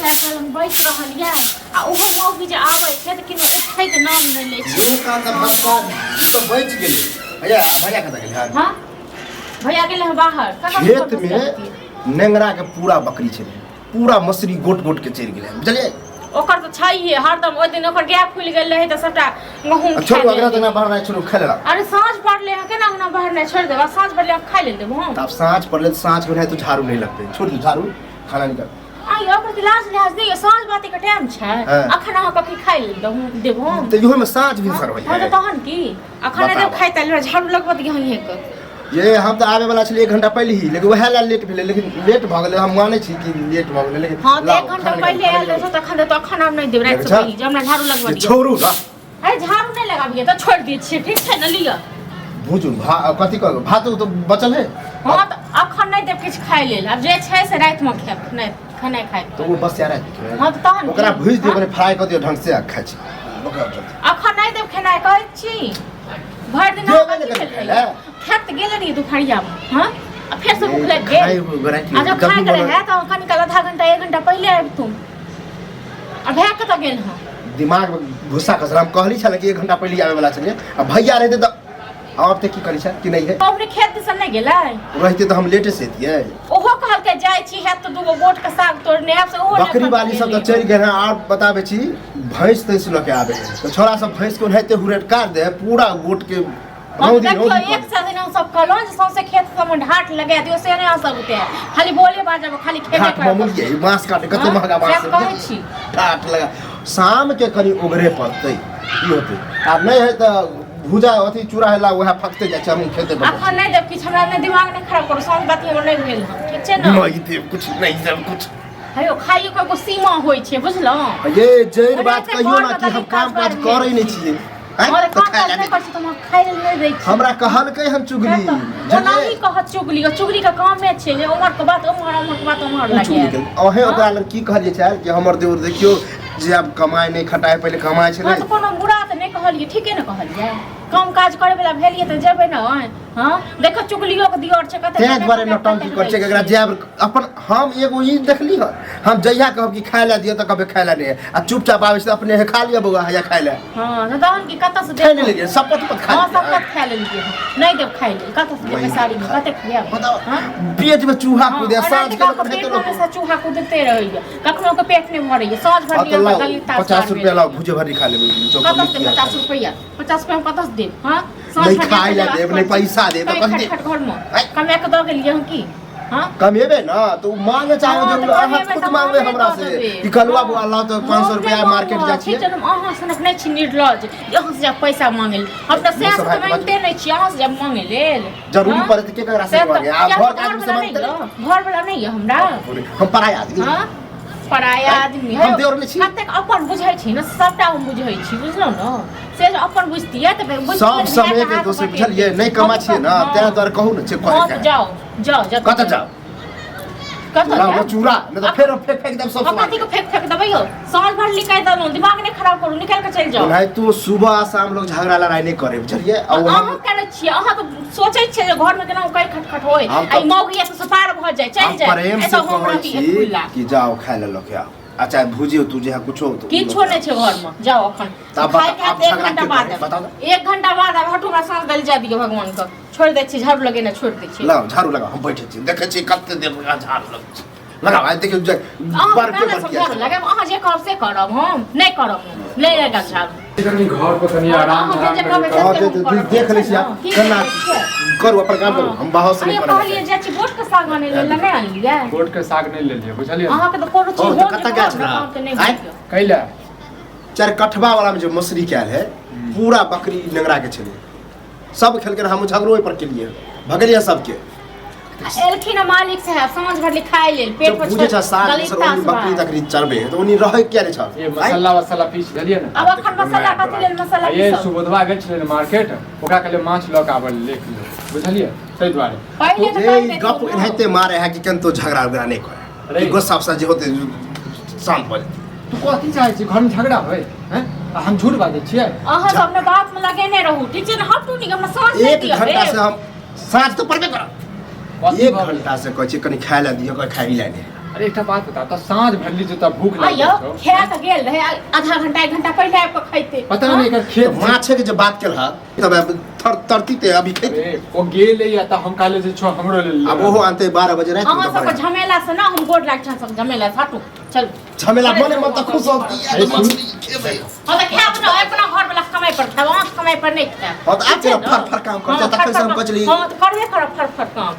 लए बैस रहल यऽ आ ओहो मौगी जे आबै छै तऽ किनो उठैके नाम नहि लै छै। दुनू कान तऽ भसका, ई तऽ बचि गेलै। भैया, भैया कतऽ गेलै? हँ, भैया गेलै हँ बाहर। कतऽ खेत में नेंगरा के पूरा बकरी छलै, पूरा मसरी गोट गोट के चढ़ि गेलै, बुझलियै? ओकर तऽ छैहे हरदम। ओहि दिन ओकर गाय फुलि गेल रहै तऽ सबटा गहूँम आ खा छोड़ू गेल। अगना तगना बहरनाइ छोड़ू, खाय लेला। अरे साँझ पड़ले हँ, केना अंगना बहरनाइ छोड़ि देब? आ साँझ पड़ले आब खाइ लेल देबो हम? तऽ आब साँझ पड़लै तऽ साँझ के ओनाहितो झाड़ू नहि लगतै। छोड़ दियौ झाड़ू, खाना निकाल। आइ ओकर तऽ लाज लिहाज नहि यऽ। साँझ बाती के टाइम छै। अखन अहाँ कखी खाइ लेल देबो देबो हम? तऽ इहोमे साँझ भिनसर होइ हँ, तऽ है? तहन की, अखन नहि देब बताबऽ। खाइ ताइ लेल, झाड़ू लगबऽ दिअ अहींके। ये हम तऽ आबै वाला छलियै एक घंटा पहिले ही, लेकिन वएह लए लेट भेलै। लेकिन लेट भऽ गेलै, हम मानै छी कि लेट भऽ गेलै, लेकिन हँ, तऽ लाउ, एक घंटा खाना निकालू, पहिले खाना आयल निकालू। रहतौ तखन देतौ, अखन आब नहि देब राति से अच्छा। पहिले जे हमरा झाड़ू लगबऽ ये दिअ। छोड़ू ना। अरे झाड़ू नहि लगाबियै तऽ छोड़ि दै छियै, ठीक छै ने? लिअ। भूजू भा कथी कहू, भात तऽ बचल है। हँ, तऽ अखन नहि देब किछु खाइ लेल। आब जे छै से रातिमे खायब, नहि खेनाइ खाइ। तऽ ओ बस यार राति। हँ, तऽ तहन ओकरा की? भूजि दियौ। हँ? कनि फ्राई कऽ दियौ ढंग से आ खाइ छी ओकरा चलते। अखन नहि देब खेनाइ, कहै छी। भरि दिन देबै अहाँ ने कथी कनि खेलियै? खाइ लए। खायत तऽ गेल रहियै दुपहरियामे। हँ, आ फेर से भूख लागि खाइ गेल। गोरा आ जब कभी खायके बनल- रहै तऽ कनि काल आधा घंटा एक घंटा पहिले आबितहुँ। आ भए कतऽ गेल हँ? दिमाग में घुस्सा खसल। हम कहली छलै कि एक घंटा पहिले आबै वाला छलियै आ भैया रहते तऽ आब तऽ की करै छै कि नहि है। अपने खेत दिसन नहि गेलै? रहते तऽ हम लेटे से एतियै। ओहो कहलकै जाइ छी, हैत तऽ दूगो गोट के साग तोड़ने आयब, से ओहो नहि बकरी एखन वाली सब तऽ गेलै। चलि गेल हँ। आर बताबै छी, भैंस तैंस लऽ के आबै है तऽ छोड़ा सब भैंस के ओनाहिते हुरेट काट दे है, पूरा गोट के हम रौदी देखियौ रौदी एक सौ दिन हम सब कहलहुँ जे सौंसे खेत सबमे ढाट लगा दियौ, से नहि अहाँ सब उते खाली बोले बाजब, खाली खेबे ढाट करब। मामूली है, बाँस काटे कते हँ, महंगा बाँस सएह है। कहै छी। ढाट लगा शाम के कनि ओगरे पड़तै, की होतै? आब नहि है तऽ भूजा अथी चूड़ा हेला वएह फकते जाइ छै, हम खेते बैठल अखन नहि देब किछु हमरा, नहि दिमाग नहि खराब करू। साँझ बाती हमर नहि भेल हँ, ठीक छै ने? नहि देब कुछ, नहि देब कुछ। हेयौ, खाइयो के एगो सीमा होइ छै, बुझलहुँ? ये जैर ओना बात तऽ कहियो ना घरमे कि हम तऽ काम काज काज करै नहि छियै। आँय, और तऽ काम खाय काज लए नहि दे। करै छी तऽ हम खाइ लेल नहि दै छी। हमरा कहलकै हम चुगली। ओनाही कहत चुगली। चुगली के कामे छै जे उम्हर के बात उम्हर, उम्हर के बात उम्हर ओ चुगली लगे। के अहें ओकरा लग की कहलियै छल कि हमर देवर देखियौ जे आब कमाइ नहि खटाइ, पहिले कमाइ छलै। हँ, तऽ कोनो बुरा तऽ नहि कहलियै, ठीके ने कहलियै? काम काज करे वाला भेलियै तऽ जेबै ने? हँ, देखो चुगलियो के दियर छै कते। ताहि दुआरे नौटंकी करै छै कि एकरा जायब अपन। हम एगो ई देखली हन, हम जहिया कहब कि खाय लए दिअ तऽ कहबै खाय लए नहि, आ चुपचाप आबै छै तऽ अपने हे खा लिअ बौआ, हैया खाय लए। हँ, तऽ तहन की, कतऽ से खाय नहि देब? लेलियै शपथ पत खा हँ, लेलियै। शपथ खा लेलियै। नहि देब खाय लेल, कतऽ से देब? पैसारी में कते खुआएब? बताउ। हँ? पेट में चूहा कूदे साँझ के लोक पेट खेतै में लोक। हमेशा चूहा कूदते रहैया, कखनो के पेट नहि भरैया। साँझ भर हँ तऽ लाउ दलित 50 रुपया लाउ, भुजे भरी खा लेबै चौक पर। कतऽ से लिट्टी आर 50 खा लेबै। रुपया? 50 रुपया हम कतऽ से देब? हँ, साँझ नहि भर खाय लए देब, नहि पैसा देब, तऽ कथी देब? खट घर में आँय? कमा के दऽ गेलियै हम की? हँ, कमेबे ना तऽ ओ मांगे चाहे हँ, जरूर तऽ अहाँ कमेबै खुद तऽ मांगबै हमरे हमरा दऽ से देबै। कि कलुआ हँ। बौआ लाउ तऽ 500 हम रुपया नहि मार्केट मांगब, जाइ छियै। ठीक छै ने? अहाँ सनक नहि छी निर्लज जे अहाँ से जायब पैसा मांगे लेल। हम तऽ सएह मुँह से से तऽ मांगिते नहि छी अहाँ से जायब मांगे लेल। जरूरी हँ? पड़े तऽ के ककरा से से तऽ मांगे? आ किया घर के घर आदमी से वाला नहि मांगते यऽ? घर वाला नहि यऽ हमरा? हम पराया आदमी? हँ, पराया आदमी। हम देवर नहि छी? कतेक अपन बुझै छी ने, सबटा हम बुझै छी, बुझलहुँ ने? से जे अपन बुझतियै तऽ बुझतियै सब तऽ समय भायके के हाथ दोष बटेतै। बुझलियै? नहि कमा छियै ने, हँ। तें दुआरे कहू ने छै हँ, कहै तऽ के। जाउ जाउ जाउ। कतऽ जाउ? कतऽ लाउ जाउ? चूड़ा, नहि तऽ फेर हम फेंक फेंक देब सब हम सामान। कथी के फेंक फेंक देबै यौ? साँझ भर निकालि देलहुँ। दिमाग नहि खराब करू, निकालि कऽ चलि जाउ। ओनाहितो सुबह आ शाम लोग झगड़ा लड़ाई नहि करे, बुझलियै? आ ओ हम अहाँ करै छियै। अहाँ तऽ सोचै छियै जे घरमे केना कई खटखट होय हम आ तऽ- ई मौगी एतऽ से पार भऽ जाय, चलि हम जाय। प्रेम से एतऽ हम कहै रहती छी खुल्ला। कि जाओ खाय ले लऽ के आओ, आ चाहे भुजियो तू जे कुछो तो किछो नहि छै घरमे, जाउ अखन। तऽ आब खाय बता- के हाथ आब एक झगड़ा घंटा के बाद करे? आयब। बताउ तऽ। एक घंटा बाद आब। हटू, हमरा साँस देल जाय दियौ भगवान के। छोड़ि दै छी, झाड़ू लगेने छोड़ि दै छी। लगाओ झाड़ू लगाओ, हम बैठे छी, देखै छी कते देर लगा झाड़ू लगै छै। लगाओ, आइ देखियौ जे अहाँ बड़के केना बड़के सब झाड़ू लगायब? अहाँ जे कहब से करब, हम नहि करब, हम नहि लगायब झाड़ू। कनि घर पर कनि आराम अहाँ जे आराम कहबै करू। हँ, से दे- हम दे- करब, देख लै ठीक छी छै आब ने? की केना देखै छियै? करू, अपन काम करू, हम बाहर से नहि अरे करब। कहलियै जाइ छी बोट के साग आनै लेल, नहि आनलियै? गोट के साग नहि लेलियै, बुझलियै? अहाँके तऽ कोनो चीज हँ, तऽ होत कतऽ जे गाछ कहब ने, रहै? काम तऽ नहि आँय? होइए। कैला चारि कठबा वाला में जे मसुरी कयल है, पूरा बकरी नेंगरा के छलै, सब खेलकै। हम झगड़ो ओहि पर केलियै, भगेलियै सबके। एलखिन हँ मालिक साहब साँझ भर खाय लेल पेट जब पर बुझे छ साग गलिता सर ओनी बकरी स्वाद। तकरी चरबे है तऽ ओनी रहै किया नहि छल? ये मसाला वसाला पीस देलियै ने? आब अखन मसाला कथी लेल? मसाला आ ये पीसब? सुबोधवा गेल छलै ने मार्केट, ओकरा कहलियै माछ लऽ कऽ आबऽ लेल 1 किलो, बुझलियै? ताहि दुआरे। पहिले तऽ ये कहि ई देतौ गप ने। एनाहिते मारे है कि केनतो झगड़ा उगड़ा नहि करे। अरे। कि गुस्सा उस्सा जे होते शांत भऽ जेतै। तू कथी चाहै छी, घरमे झगड़ा होय? हैं, आ हम झूठ बाजै छियै? अहाँ सब अपने बात में लगेने रहू, ठीक छै ने? हटू नी, हमरा साँझ नहि एक दिअ घंटा बे। से हम साँझ तऽ पड़बे करब। कथी एक भऽ गेलै? घंटा से कहै छियै कनि खाय लए दिअ, कहै खाय लए नहि। अरे एकटा बात बता तऽ साँझ भरली जो तऽ भूख लागि आइयो जाइ छौ खा कऽ गेल रहे आधा घंटा एक घंटा पहिले आबि कऽ खैते पता नहि एकर खेत तऽ माछे के जे बात केलह तब अब थर तरती ते अभी खेत अरे ओ गेल या तऽ हम कहले जे छौ हमरो लेल आब ओहो आनते 12 बजे राति अहाँ में तऽ सबके झमेला से ना हम गोड़ लाग छन सब झमेला से हटू चल झमेला मने मन तऽ खुश हो कि अरे सुन। मछली खेबै हाँ तऽ खायब ना अपना घर वाला कमाई पर खायब अहाँ कमाई पर नहीं खायब हाँ तऽ आब केना फर फर काम करतै, तखन से हम बचली। हाँ तऽ करबे करब फर फर काम।